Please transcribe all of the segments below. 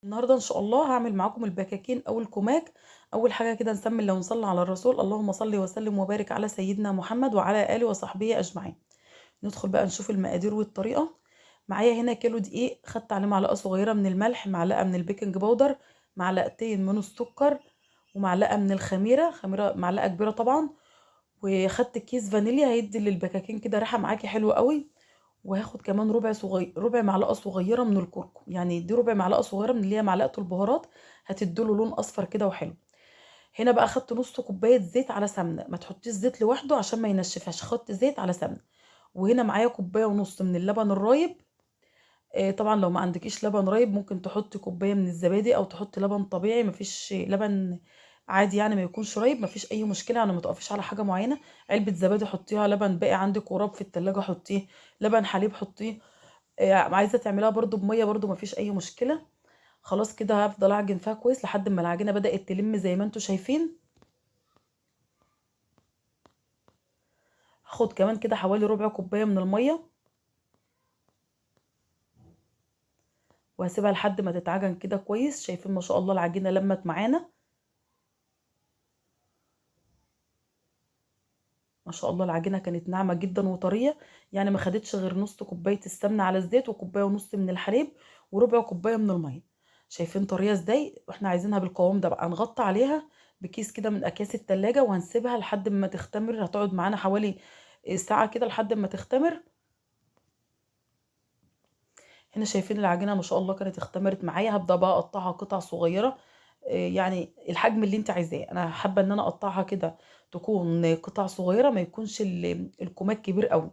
النهارده ان شاء الله هعمل معاكم البكاكين او الكوماك. اول حاجة كده نسمي الله ونصلي على الرسول، اللهم صل وسلم وبارك على سيدنا محمد وعلى اله وصحبه اجمعين. ندخل بقى نشوف المقادير والطريقة. معايا هنا كيلو دقيق، خدت عليه معلقه صغيرة من الملح، معلقه من ال baking powder، معلقتين من السكر، ومعلقة من الخميره، خميره معلقه كبيرة طبعا، وخدت كيس فانيليا هيدي للبكاكين كده ريحه معاكي حلوة قوي. وهاخد كمان ربع معلقه صغيرة من الكركم، يعني دي ربع معلقه صغيرة من اللي هي معلقه البهارات، هتديله لون اصفر كده وحلو. هنا بقى خدت نص كوباية زيت على سمنه، ما تحطيش زيت لوحده عشان ما ينشفهاش، خدت زيت على سمنه. وهنا معايا كوباية ونص من اللبن الرايب. طبعا لو ما عندكيش لبن رايب ممكن تحطي كوباية من الزبادي او تحطي لبن طبيعي، مفيش لبن عادي يعني ما يكونش رايب، مفيش اي مشكلة، يعني ما تقفيش على حاجة معينة. علبة زبادي حطيها، لبن باقي عندك وراب في التلاجة حطيه، لبن حليب حطيه. عايزه تعمليها برده بميه برده مفيش اي مشكلة. خلاص كده هفضل اعجن فيها كويس لحد ما العجينة بدات تلم زي ما انتم شايفين. هاخد كمان كده حوالي ربع كوباية من المية وهسيبها لحد ما تتعجن كده كويس. شايفين ما شاء الله العجينة لمت معانا، ما شاء الله العجينة كانت ناعمة جدا وطريه، يعني ما خدتش غير نص كوباية السمنة على الزيت وكوبايه ونص من الحليب وربع كوباية من المية. شايفين طرية ازاي؟ واحنا عايزينها بالقوام ده بقى. هنغطي عليها بكيس كده من اكياس التلاجة وهنسيبها لحد ما تختمر، هتقعد معانا حوالي ساعة كده لحد ما تختمر. هنا شايفين العجينة ما شاء الله كانت اختمرت معايا. هبدا بقى اقطعها قطع صغيرة، يعني الحجم اللي انت عايزاه. انا حابة ان انا اقطعها كده تكون قطع صغيرة، ما يكونش الكوماك كبير قوي.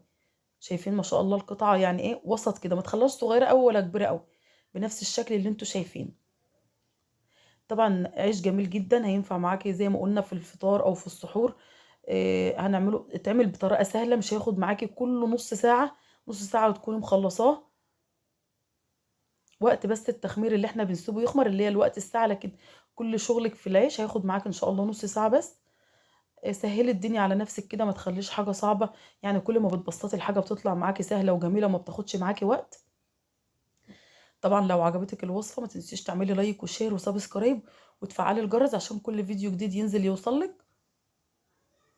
شايفين ما شاء الله القطعة يعني ايه، وسط كده، ما تخلوهاش صغيرة قوي ولا كبيرة قوي، بنفس الشكل اللي انتوا شايفينه. طبعا عيش جميل جدا، هينفع معاكي زي ما قلنا في الفطار او في السحور. هنعمله اتعمل بطريقة سهلة، مش هياخد معاكي كله نص ساعة، نص ساعة وتكوني مخلصاه. وقت بس التخمير اللي احنا بنسيبه يخمر اللي هي الوقت الساعة، لكن كل شغلك في العيش هياخد معاك ان شاء الله نص ساعة بس. سهلي الدنيا على نفسك كده، ما تخليش حاجة صعبة، يعني كل ما بتبسطي الحاجة بتطلع معاكي سهلة وجميلة وما بتاخدش معاكي وقت. طبعا لو عجبتك الوصفة ما تنسيش تعملي like و share و subscribe وتفعلي الجرس عشان كل فيديو جديد ينزل يوصلك.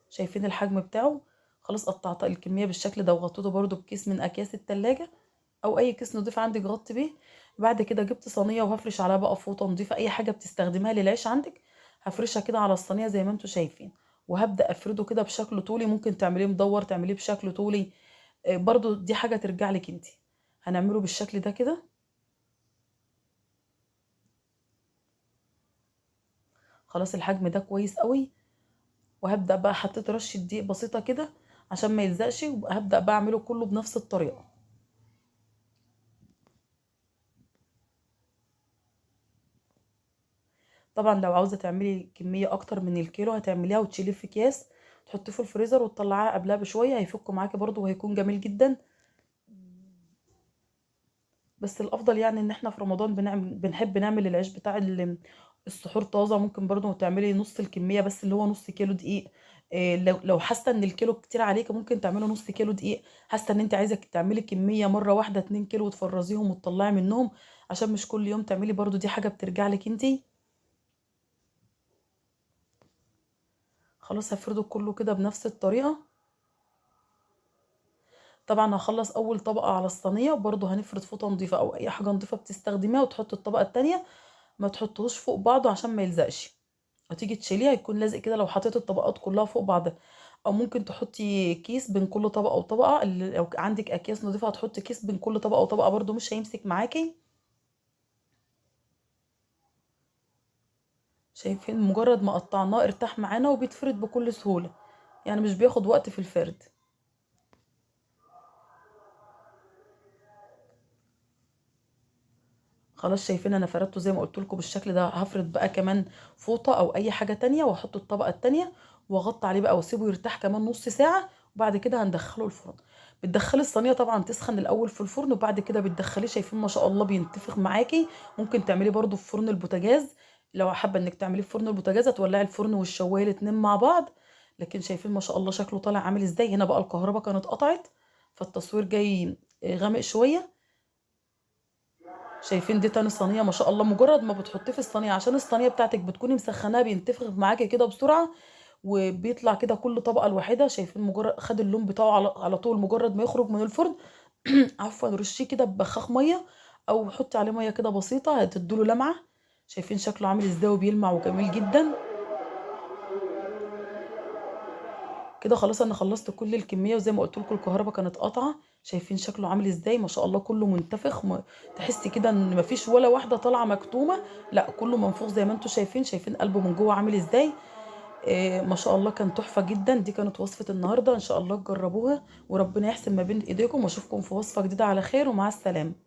شايفين الحجم بتاعه؟ خلاص قطعت الكمية بالشكل ده وغطيته برده بكيس من اكياس التلاجة او اي كيس نضيف عندك غطي بيه. بعد كده جبت صينية وهفرش عليها بقى فوطه نضيفه، اي حاجة بتستخدمها للعيش عندك هفرشها كده على الصينية زي ما انتم شايفين، وهبدا افرده كده بشكل طولي. ممكن تعمليه مدور، تعمليه بشكل طولي، برضو دي حاجة ترجع لك انتي. هنعمله بالشكل ده كده. خلاص الحجم ده كويس قوي. وهبدا بقى حطيت رشه دقيق بسيطة كده عشان ما يلزقش، وهبدا بقى اعمله كله بنفس الطريقة. طبعا لو عاوزه تعملي كمية اكتر من الكيلو هتعمليها وتشيليه في اكياس، تحطيه في الفريزر وتطلعيها قبلها بشوية، هيفكوا معاكي برضو وهيكون جميل جدا. بس الافضل يعني ان احنا في رمضان بنحب نعمل العيش بتاع السحور طازة. ممكن برضو تعملي نص الكمية بس اللي هو نص كيلو دقيق. لو حاسه ان الكيلو كتير عليكي ممكن تعملي نص كيلو دقيق. حاسه ان انت عايزه تعملي كمية مرة واحدة 2 كيلو وتفرزيهم وتطلعي منهم عشان مش كل يوم تعملي، برضو دي حاجة بترجع لك انتي. خلاص هفرده كله كده بنفس الطريقة. طبعا هخلص اول طبقه على الصينية، وبرضو هنفرد فوطه نظيفة او اي حاجة نظيفة بتستخدميها، وتحط الطبقة التانية، ما تحطوش فوق بعضه عشان ما يلزقش. هتيجي تشيليه هيكون لازق كده لو حطيت الطبقات كلها فوق بعضها. او ممكن تحطي كيس بين كل طبقه وطبقه، لو عندك اكياس نظيفة هتحطي كيس بين كل طبقه وطبقه برضو مش هيمسك معاكي. شايفين مجرد ما قطعناه ارتاح معانا وبيتفرد بكل سهولة، يعني مش بياخد وقت في الفرد. خلاص شايفين انا فردته زي ما قلت لكم بالشكل ده. هفرد بقى كمان فوطه او اي حاجة تانية واحط الطبقة التانية واغطي عليه بقى واسيبه يرتاح كمان نص ساعة، وبعد كده هندخله الفرن. بتدخلي الصينية طبعا تسخن الاول في الفرن، وبعد كده بتدخليه. شايفين ما شاء الله بينتفخ معاكي. ممكن تعمليه برده في فرن البوتاجاز لو حابة انك تعمليه في فرن البوتاجاز، هتولعي الفرن والشوايه الاتنين مع بعض. لكن شايفين ما شاء الله شكله طالع عامل ازاي. هنا بقى الكهرباء كانت قطعت فالتصوير جاي غامق شوية. شايفين دي تاني صينية ما شاء الله، مجرد ما بتحطيه في الصينية، عشان الصينية بتاعتك بتكوني مسخناها بينتفخ معاكي كده بسرعة، وبيطلع كده كل طبقه لوحدها. شايفين مجرد خد اللون بتاعه على طول، مجرد ما يخرج من الفرن عفوا رشيه كده ببخاخ مية او حطي عليه مية كده بسيطة، هتديله لمعة. شايفين شكله عامل ازاي وبيلمع وجميل جدا كده. خلاص انا خلصت كل الكمية، وزي ما قلت لكم الكهرباء كانت قاطعه. شايفين شكله عامل ازاي ما شاء الله، كله منتفخ، تحسي كده ان مفيش ولا واحدة طالعه مكتومة، لا كله منفوخ زي ما انتم شايفين. شايفين قلبه من جوه عامل ازاي، ما شاء الله كان تحفة جدا. دي كانت وصفه النهارده، ان شاء الله تجربوها وربنا يحسن ما بين ايديكم، واشوفكم في وصفه جديدة على خير، ومع السلامة.